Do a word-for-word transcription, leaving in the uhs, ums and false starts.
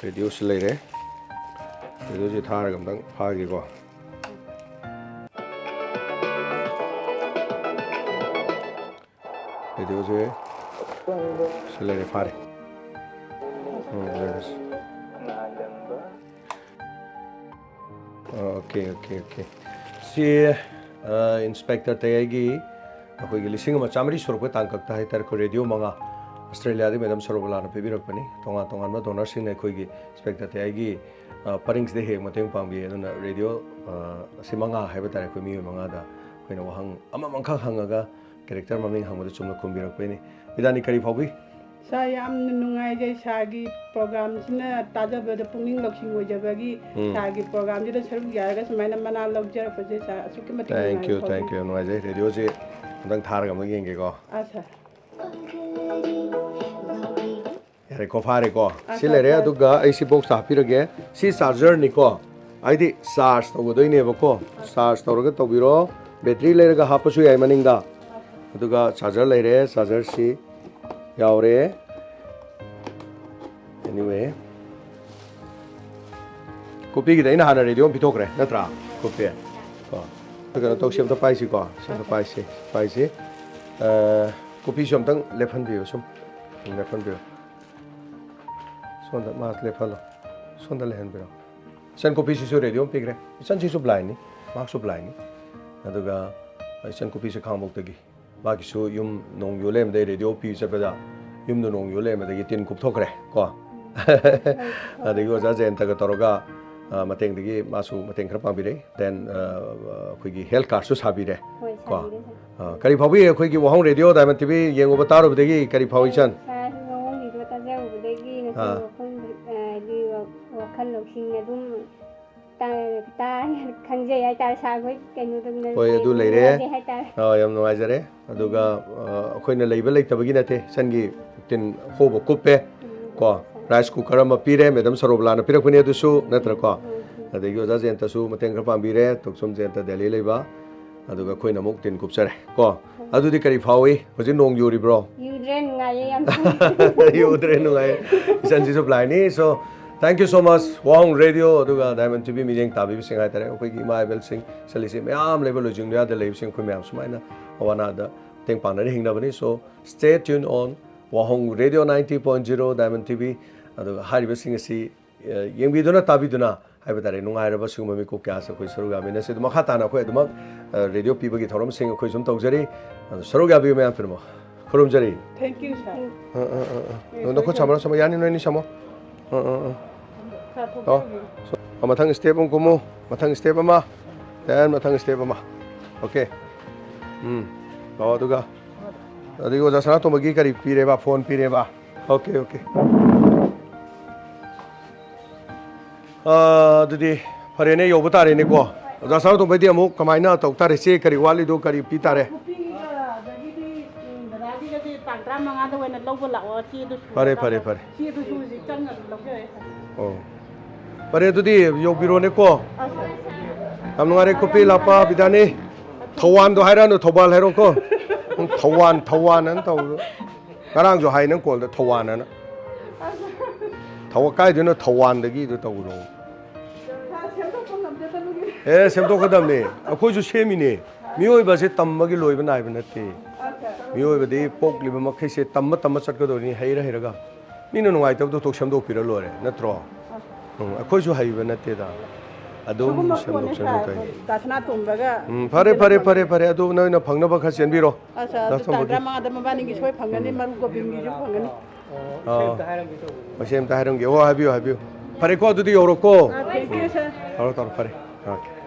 ꯔꯦꯗꯤꯑꯣꯁꯤ ꯂꯩꯔꯦ꯫ ꯔꯦꯗꯤꯑꯣꯁꯤ ꯊꯥꯔꯒ ꯑꯝꯇꯪ ꯐꯥꯒꯦꯀꯣ꯫ ꯔꯦꯗꯤꯑꯣꯁꯦ ꯁꯤ ꯂꯩꯔꯦ, ꯐꯥꯔꯦ꯫ ꯎꯝ, ꯂꯩꯔꯦ꯫ Okay, okay, okay. ꯁꯤ, ꯑ, ꯏꯟꯁꯄꯦꯛꯇꯔ ꯇꯌꯥꯏꯒꯤ ꯑꯩꯈꯣꯏꯒꯤ ꯂꯤꯁꯤꯡ ꯑꯃ ꯆꯥꯃꯔꯤ ꯁꯨꯔꯛꯄ ꯇꯥꯡꯀꯛꯇ ꯍꯥꯏꯇꯥꯔꯦ, ꯑꯩꯈꯣꯏ ꯔꯦꯗꯤꯑꯣ ꯃꯉꯥ ꯑꯁꯇ꯭ꯔꯦꯂꯤꯌꯥꯗꯒꯤ ꯃꯦꯗꯥꯝ ꯁꯔꯣꯕꯂꯥꯅ ꯄꯤꯕꯤꯔꯛꯄꯅꯤ꯫ ꯇꯣꯉꯥꯟ ꯇꯣꯉꯥꯟꯕ ꯗꯣꯅꯔꯁꯤꯡꯅ ꯑꯩꯈꯣꯏꯒꯤ ꯏꯟꯁꯄꯦꯛꯇꯔ ꯇꯌꯥꯏꯒꯤ, ꯑ, ꯄꯔꯤꯡꯁꯤꯗ ꯍꯦꯛ ꯃꯇꯦꯡ ꯄꯥꯡꯕꯤ꯫ ꯑꯗꯨꯅ ꯔꯦꯗꯤꯑꯣ, ꯑ, ꯑꯁꯤ ꯃꯉꯥ ꯍꯥꯏꯕ ꯇꯥꯔꯦ, ꯑꯩꯈꯣꯏ ꯃꯤꯑꯣꯏ ꯃꯉꯥꯗ ꯑꯩꯈꯣꯏꯅ ꯋꯥꯍꯪ ꯑꯃꯃꯝꯈꯛ ꯍꯪꯉꯒ ꯀꯦꯔꯦꯛꯇꯔ ꯃꯃꯤꯡ ꯍꯪꯕꯗ ꯆꯨꯝꯅ ꯈꯨꯝꯕꯤꯔꯛꯄꯩꯅꯤ꯫ ꯕꯤꯗꯥꯅꯤ, ꯀꯔꯤ ꯐꯥꯎꯕꯤ? ꯁꯥꯔ, ꯌꯥꯝꯅ ꯅꯨꯡꯉꯥꯏꯖꯩ ꯁꯥꯔꯒꯤ ꯄ꯭ꯔꯣꯒ꯭ꯔꯥꯝꯁꯤꯅ ꯇꯥꯖꯕꯗ ꯄꯨꯛꯅꯤꯡ ꯂꯧꯁꯤꯡ ꯑꯣꯏꯖꯕꯒꯤ꯫ ꯎꯝ꯫ ꯁꯥꯔꯒꯤ ꯄ꯭ꯔꯣꯒ꯭ꯔꯥꯝꯁꯤꯗ ꯁꯔꯨꯛ ꯌꯥꯔꯒ ꯁꯨꯃꯥꯏꯅ ꯃꯅꯥ ꯂꯧꯖꯔꯛꯄꯁꯦ ꯁꯥꯔ ꯑꯁꯨꯛꯀꯤ ꯃꯇꯤꯛ ꯊꯦꯡꯀ꯭ꯌꯨ, ꯅꯨꯡꯉꯥꯏꯕ ꯐꯥꯎꯖꯩ꯫ ꯊꯦꯡꯀ꯭ꯌꯨ꯫ ꯅꯨꯡꯉꯥꯏꯖꯩ꯫ ꯔꯦꯗꯤꯑꯣꯁꯦ ꯑꯝꯇꯪ ꯊꯥꯔꯒ ꯑꯃꯨꯛ ꯌꯦꯡꯒꯦꯀꯣ꯫ ꯑꯥ, ꯁꯥꯔ꯫ ꯌꯥꯔꯦꯀꯣ, ꯐꯥꯔꯦꯀꯣ? ꯑꯥ, ꯁꯤ ꯁꯥꯔ, ꯂꯩꯔꯦ꯫ ꯁꯥꯔ꯫ ꯑꯗꯨꯒ ꯑꯩ ꯁꯤ ꯕꯣꯛꯁꯇ ꯍꯥꯞꯄꯤꯔꯒꯦ꯫ ꯁꯤ ꯆꯥꯔꯖꯔꯅꯤꯀꯣ, ꯍꯥꯏꯗꯤ ꯆꯥꯔꯖ ꯇꯧꯒꯗꯣꯏꯅꯦꯕꯀꯣ꯫ ꯆꯥꯔꯖ ꯇꯧꯔꯒ ꯇꯧꯕꯤꯔꯣ꯫ ꯕꯦꯇ꯭ꯔꯤ ꯂꯩꯔꯒ ꯍꯥꯞꯄꯁꯨ ꯌꯥꯏ ꯃꯅꯤꯡꯗ꯫ ꯑꯗꯨꯒ ꯆꯥꯔꯖꯔ ꯂꯩꯔꯦ, ꯆꯥꯔꯖꯔꯁꯤ ꯌꯥꯎꯔꯦ꯫ Anyway, ꯀꯣꯄꯤꯒꯤꯗ ꯑꯩꯅ ꯍꯥꯟꯅ ꯔꯦꯗꯤꯑꯣ ꯑꯃ ꯄꯤꯊꯣꯛꯈ꯭ꯔꯦ ꯅꯠꯇ꯭ꯔꯥ? ꯀꯣꯄꯤ꯫ ꯀꯣ꯫ ꯀꯩꯅꯣ ꯇꯧꯁꯤ, ꯑꯝꯇ ꯄꯥꯏꯁꯤꯀꯣ꯫ ꯁꯤ ꯑꯝꯇ ꯄꯥꯏꯁꯤ, ꯄꯥꯏꯁꯤ꯫ ꯑ, ꯀꯣꯄꯤꯁꯨ ꯑꯝꯇꯪ ꯂꯦꯞꯍꯟꯕꯤꯌꯨ, ꯁꯨꯝ꯫ ꯁꯨꯝ ꯂꯦꯞꯍꯟꯕꯤꯌꯨ꯫ ꯁꯣꯝꯗ ꯃꯥ ꯂꯦꯞꯍꯜꯂꯣ꯫ ꯁꯣꯝꯗ ꯂꯩꯍꯟꯕꯤꯔꯣ꯫ ꯏꯆꯟ ꯀꯣꯄꯤꯁꯤꯁꯨ ꯔꯦꯗꯤꯑꯣ ꯑꯃ ꯄꯤꯈ꯭ꯔꯦ꯫ ꯏꯆꯟꯁꯤꯁꯨ ꯕ꯭ꯂꯥꯏꯟꯅꯤ, ꯃꯍꯥꯛꯁꯨ ꯕ꯭ꯂꯥꯏꯟꯅꯤ꯫ ꯑꯗꯨꯒ ꯏꯆꯟ ꯀꯣꯄꯤꯁꯤ ꯈꯥꯉꯕꯣꯛꯇꯒꯤ꯫ ꯃꯥꯒꯤꯁꯨ ꯌꯨꯝ ꯅꯣꯡ ꯌꯨ ꯂꯩꯔꯝꯕꯗꯒꯤ, ꯔꯦꯗꯤꯑꯣ ꯄꯤ ꯆꯠꯄꯗ ꯌꯨꯝꯗ ꯅꯣꯡ ꯌꯨ ꯂꯩꯔꯝꯕꯗꯒꯤ ꯇꯤꯟ ꯀꯨꯞꯊꯣꯛꯈ꯭ꯔꯦ ꯀꯣ꯫ ꯎꯝ꯫ ꯑꯗꯒꯤ ꯑꯣꯖꯥ ꯖꯌꯟꯇꯒ ꯇꯧꯔꯒ, ꯑ, ꯃꯇꯦꯡꯗꯒꯤ ꯃꯥꯁꯨ ꯃꯇꯦꯡ ꯈꯔ ꯄꯥꯡꯕꯤꯔꯛꯏ꯫ Then, ꯑ, ꯑꯩꯈꯣꯏꯒꯤ ꯍꯦꯜꯊ ꯀꯥꯔꯗꯁꯨ ꯁꯥꯕꯤꯔꯦ ꯍꯣꯏ, ꯀꯣ꯫ ꯁꯥꯕꯤꯔꯦ, ꯁꯥꯔ꯫ ꯑ, ꯀꯔꯤ ꯐꯥꯎꯕꯤ ꯑꯩꯈꯣꯏꯒꯤ ꯋꯥꯍꯣꯡ ꯔꯦꯗꯤꯑꯣ ꯗꯥꯏꯃꯟ ꯇꯤꯚꯤ ꯌꯦꯡꯉꯨꯕ ꯇꯥꯔꯨꯕꯗꯒꯤ ꯀꯔꯤ ꯐꯥꯎꯏ, ꯏꯆꯟ? ꯁꯥꯔ, ꯋꯥꯍꯣꯡ ꯔꯦꯗꯤꯑꯣ ꯇꯥꯖꯔꯨꯕꯗꯒꯤ ꯉꯁꯤ ꯑꯥ꯫ ꯋꯥꯈꯜ, ꯑ, ꯍꯥꯏꯗꯤ ꯋꯥ-, ꯋꯥꯈꯜ ꯂꯧꯁꯤꯡ ꯑꯗꯨꯝ ꯇꯥ-, ꯇꯥ-, ꯈꯪꯖꯩ ꯍꯥꯏꯇꯥꯔꯦ, ꯁꯥꯔ ꯈꯣꯏ ꯀꯩꯅꯣꯗ ꯍꯣꯏ, ꯑꯗꯨ ꯂꯩꯔꯦ꯫ ꯅꯨꯡꯉꯥꯏꯖꯩ ꯍꯥꯏꯇꯥꯔꯦ꯫ ꯑꯥ, ꯌꯥꯝ ꯅꯨꯡꯉꯥꯏꯖꯔꯦ꯫ ꯑꯗꯨꯒ, ꯑ, ꯑꯩꯈꯣꯏꯅ ꯂꯩꯕ ꯂꯩꯇꯕꯒꯤ ꯅꯠꯇꯦ, ꯏꯆꯟꯒꯤ ꯇꯤꯟ ꯍꯣꯕ ꯀꯨꯞꯄꯦ꯫ ꯎꯝ, ꯀꯣ, ꯁꯥꯔ꯫ ꯔꯥꯏꯁ ꯀꯨꯀꯔ ꯑꯃ ꯄꯤꯔꯦ, ꯃꯦꯗꯥꯝ ꯁꯔꯣꯕꯂꯥꯅ ꯄꯤꯔꯛꯄꯅꯦ ꯑꯗꯨꯁꯨ, ꯅꯠꯇ꯭ꯔꯀꯣ? ꯎꯝ, ꯎꯝ꯫ ꯑꯗꯒꯤ ꯑꯣꯖꯥ ꯖꯌꯟꯇꯁꯨ ꯃꯇꯦꯡ ꯈꯔ ꯄꯥꯡꯕꯤꯔꯦ, ꯇꯣꯛꯆꯨꯝ ꯖꯌꯟꯇ ꯗꯦꯜꯂꯤ ꯂꯩꯕ꯫ ꯑꯗꯨꯒ ꯑꯩꯈꯣꯏꯅ ꯑꯃꯨꯛ ꯇꯤꯟ ꯀꯨꯞꯆꯔꯦ ꯀꯣ꯫ ꯑꯗꯨꯗꯤ ꯀꯔꯤ ꯐꯥꯎꯏ? ꯍꯧꯖꯤꯛ ꯅꯣꯡ ꯌꯨꯔꯤꯕ꯭ꯔꯣ? ꯌꯨꯗ꯭ꯔꯦ, ꯅꯨꯡꯉꯥꯏꯌꯦ ꯌꯥꯝ ꯊꯤꯅ꯫ ꯌꯨꯗ꯭ꯔꯦ, ꯅꯨꯡꯉꯥꯏꯌꯦ꯫ ꯏꯆꯟꯁꯤꯁꯨ ꯕ꯭ꯂꯥꯏꯟꯅꯤ꯫ So, Thank you so much, Wahong radio ꯑꯗꯨꯒ ꯗꯥꯏꯃꯟ ꯇꯤꯚꯤ ꯃꯤꯠꯌꯦꯡ ꯇꯥꯕꯤꯕꯁꯤꯡ ꯍꯥꯏꯇꯥꯔꯦ꯫ ꯑꯩꯈꯣꯏꯒꯤ ꯏꯃꯥ ꯏꯕꯦꯜꯁꯤꯡ ꯁꯂꯤꯁꯤ ꯃꯌꯥꯝ ꯂꯩꯕ ꯂꯣꯏꯖꯤꯡ ꯂꯣꯌꯥꯗ ꯂꯩꯕꯁꯤꯡ ꯑꯩꯈꯣꯏ ꯃꯌꯥꯝ ꯁꯨꯃꯥꯏꯅ ꯑꯋꯥ ꯑꯅꯥꯗ ꯃꯇꯦꯡ ꯄꯥꯡꯅꯔ ꯍꯤꯡꯅꯕꯅꯤ꯫ So, stay tuned on Wahong radio ninety point zero Diamond T V꯫ ꯑꯗꯨꯒ ꯍꯥꯏꯔꯤꯕꯁꯤꯡ ꯑꯁꯤ, ꯑ, ꯌꯦꯡꯕꯤꯗꯨꯅ ꯇꯥꯕꯤꯗꯨꯅ ꯍꯥꯏꯕ ꯇꯥꯔꯦ, ꯅꯨꯡꯉꯥꯏꯔꯕ ꯁꯤꯒꯨꯝꯕ ꯃꯤꯀꯨꯞ ꯀꯌꯥꯁꯦ ꯑꯩꯈꯣꯏ ꯁꯔꯨꯛ ꯌꯥꯃꯤꯟꯅꯁꯤ꯫ ꯑꯗꯨ ꯃꯈꯥ ꯇꯥꯅ ꯑꯩꯈꯣꯏ ꯑꯗꯨꯃꯛ, ꯑ, ꯔꯦꯗꯤꯑꯣ ꯄꯤꯕꯒꯤ ꯊꯧꯔꯝꯁꯤꯡ ꯑꯩꯈꯣꯏ ꯁꯨꯝ ꯇꯧꯖꯔꯤ꯫ ꯑꯗꯨ ꯁꯔꯨꯛ ꯌꯥꯕꯤꯌꯨ ꯃꯌꯥꯝ ꯄꯨꯝꯅꯃꯛ꯫ ꯈꯨꯔꯨꯝꯖꯔꯤ꯫ Thank you, sir. ꯑ, ꯑ, ꯑ, ꯑ꯫ ꯅꯈꯨꯠ ꯁꯝꯃꯣ, ꯁꯝꯃꯣ꯫ ꯌꯥꯅꯤ, ꯅꯣꯏꯅꯤ ꯁꯝꯃꯣ꯫ ꯑ, ꯑ, ꯑ꯫ Sir, ꯑꯣ, ꯊꯣꯛꯆꯔꯒꯦ꯫ ꯑ, ꯃꯊꯪ step ꯑꯃ ꯀꯨꯝꯃꯨ꯫ ꯃꯊꯪ step ꯑꯃ꯫ Then ꯃꯊꯪ step ꯑꯃ꯫ Okay꯫ ꯎꯝ꯫ ꯂꯥꯛꯑꯣ ꯑꯗꯨꯒ꯫ ꯑꯗꯒꯤ ꯑꯣꯖꯥ ꯁꯅꯥꯇꯣꯝꯕꯒꯤ ꯀꯔꯤ ꯄꯤꯔꯦꯕ? Phone ꯄꯤꯔꯦꯕ? Okay, okay꯫ ꯑ, ꯑꯗꯨꯗꯤ ꯐꯔꯦꯅꯦ, ꯌꯧꯕ ꯇꯥꯔꯦꯅꯦꯀꯣ꯫ ꯑꯣꯖꯥ ꯁꯅꯥꯇꯣꯝꯕꯗꯤ ꯑꯃꯨꯛ ꯀꯃꯥꯏꯅ ꯇꯧ ꯇꯥꯔꯦ? ꯆꯦ ꯀꯔꯤ ꯋꯥꯠꯂꯤꯗꯣ ꯀꯔꯤ ꯄꯤ ꯇꯥꯔꯦ? ꯈꯣꯞꯄꯤꯒ ꯑꯗꯒꯤꯗꯤ, ꯎꯝ, ꯗꯗꯥꯒꯤꯒꯗꯤ ꯇꯥꯡ ꯇꯔꯥꯃꯉꯥꯗ ꯑꯣꯏꯅ ꯂꯧꯕ ꯂꯥꯛꯑꯣ꯫ ꯆꯦꯗꯨ ꯁꯨꯔꯀꯥꯟꯗ꯫ ꯐꯔꯦ, ꯐꯔꯦ, ꯐꯔꯦ꯫ ꯆꯦꯗꯨꯁꯨ ꯍꯧꯖꯤꯛ ꯆꯪꯉꯒ ꯂꯧꯖꯔꯦ꯫ ꯑꯣ꯫ ꯐꯔꯦ, ꯑꯗꯨꯗꯤ ꯌꯧꯕꯤꯔꯣꯅꯦꯀꯣ꯫ ꯑꯁ꯫ ꯌꯥꯝ ꯅꯨꯡꯉꯥꯏꯔꯦ, ꯈꯣꯞꯄꯤ ꯂꯥꯛꯄ ꯕꯤꯗꯥꯅꯤ꯫ ꯊꯧꯋꯥꯟꯗꯣ ꯍꯥꯏꯔꯛꯑꯅꯨ, ꯊꯧꯕꯥꯜ ꯍꯥꯏꯔꯣꯀꯣ꯫ ꯎꯝ, ꯊꯧꯋꯥꯟ, ꯊꯧꯋꯥꯟ ꯑꯅ ꯇꯧꯕꯗꯣ꯫ ꯉꯔꯥꯡꯁꯨ ꯍꯥꯏ ꯅꯪ ꯀꯣꯜꯗ ꯊꯧꯋꯥꯟ ꯑꯅ꯫ ꯊꯧ-, ꯀꯥꯏꯗꯩꯅꯣ ꯊꯧꯋꯥꯟꯗꯒꯤꯗꯣ ꯇꯧꯕꯗꯣ? ꯁꯦꯝꯗꯣꯛꯄ ꯉꯝꯖꯗꯕꯒꯤ꯫ ꯑꯦ, ꯁꯦꯝꯗꯣꯛꯀꯗꯕꯅꯦ꯫ ꯑꯩꯈꯣꯏꯁꯨ ꯁꯦꯝꯃꯤꯅꯦ꯫ ꯃꯤꯑꯣꯏꯕꯁꯦ ꯇꯝꯕꯒꯤ ꯂꯣꯏꯕ ꯅꯥꯏꯕ ꯅꯠꯇꯦ꯫ ꯃꯤꯑꯣꯏꯕꯗꯤ ꯄꯣꯛꯂꯤꯕ ꯃꯈꯩꯁꯦ ꯇꯝꯃ ꯇꯝꯃ ꯆꯠꯀꯗꯧꯔꯤꯅꯤ, ꯍꯩꯔ ꯍꯩꯔꯒ꯫ ꯃꯤꯅ ꯅꯨꯡꯉꯥꯏꯇꯕꯗꯣ ꯊꯣꯛ ꯁꯦꯝꯗꯣꯛꯄꯤꯔ ꯂꯣꯏꯔꯦ, ꯅꯠꯇ꯭ꯔꯣ? ꯎꯝ, ꯑꯩꯈꯣꯏꯁꯨ ꯍꯩꯕ ꯅꯠꯇꯦꯗ꯫ ꯑꯗꯨꯝ ꯁꯤꯒꯨꯝꯕ ꯁꯦꯝꯗꯣꯛ ꯄꯣꯠꯅꯦ ꯁꯦꯝꯗꯣꯛ ꯁꯥꯔ꯫ ꯇꯧꯔꯤꯅꯤ꯫ ꯗꯥ ꯁꯅꯥꯇꯣꯝꯕꯒ ꯎꯝ, ꯐꯔꯦ, ꯐꯔꯦ, ꯐꯔꯦ, ꯐꯔꯦ꯫ ꯑꯗꯨ ꯅꯣꯏꯅ ꯐꯪꯅꯕ ꯈꯔ ꯆꯦꯟꯕꯤꯔꯣ꯫ ꯑꯁ, ꯑꯗꯨ ꯗꯥ ꯇꯥꯡ ꯁꯣꯝꯕꯒꯤ꯫ ꯇꯔꯥꯃꯉꯥꯗ ꯃꯕꯥꯅꯤꯒꯤ ꯁꯣꯏ ꯐꯪꯒꯅꯤ, ꯎꯝ꯫ ꯃꯔꯨꯞ ꯒꯣꯕꯤꯟꯒꯤꯁꯨ ꯐꯪꯒꯅꯤ꯫ ꯑꯣ, ꯑꯥ꯫ ꯏꯆꯦ ꯑꯝꯇ ꯍꯥꯏꯔꯝꯒꯦ ꯇꯧꯕꯅꯤ꯫ ꯃꯁꯤ ꯑꯝꯇ ꯍꯥꯏꯔꯝꯒꯦ꯫ ꯑꯣ, ꯍꯥꯏꯕꯤꯌꯨ, ꯍꯥꯏꯕꯤꯌꯨ꯫ ꯐꯔꯦꯀꯣ, ꯑꯗꯨꯗꯤ ꯌꯧꯔꯣꯀꯣ꯫ ꯑꯥ, thank you, sir꯫ ꯇꯧꯔꯣ, ꯇꯧꯔꯣ, ꯐꯔꯦ꯫ Okay꯫